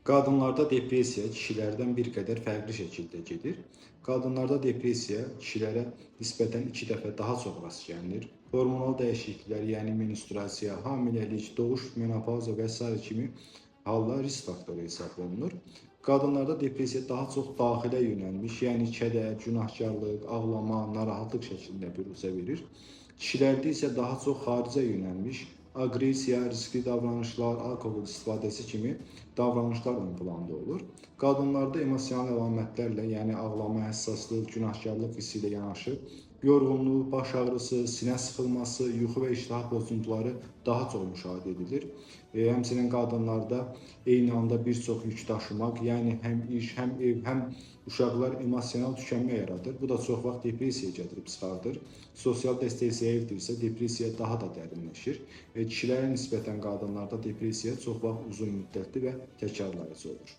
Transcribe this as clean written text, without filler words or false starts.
Qadınlarda depressiya kişilərdən bir qədər fərqli şəkildə gedir. Qadınlarda depressiya kişilərə nisbətən 2 dəfə daha çox rast gəlinir. Hormonal dəyişikliklər, yəni menstruasiya, hamiləlik, doğuş, menopauza və sair kimi hallar risk faktoru hesab olunur. Qadınlarda depressiya daha çox daxilə yönəlmiş, yəni kədər, günahkarlıq, ağlama, narahatlıq şəklində büruzə verir. Kişilərdə isə daha çox xaricə yönəlmiş aqressiya, riskli davranışlar, alkoqol istifadəsi kimi davranışlar ön planda olur. Qadınlarda emosional əlamətlərlə, yəni ağlama, həssaslıq, günahkarlıq hissi ilə yanaşı yorğunluq, baş ağrısı, sinə sıxılması, yuxu və iştah pozuntuları daha çox müşahidə edilir. Həmçinin qadınlarda eyni anda bir çox yük daşımaq, yəni həm iş, həm ev, həm uşaqlar emosional tükənmə yaradır. Bu da çox vaxt depressiyaya gətirib çıxardır. Sosial dəstək zəifdirsə, depressiya daha da dərinləşir. Kişilərə nisbətən qadınlarda depressiya çox vaxt uzun müddətli və təkrarlayıcı olur.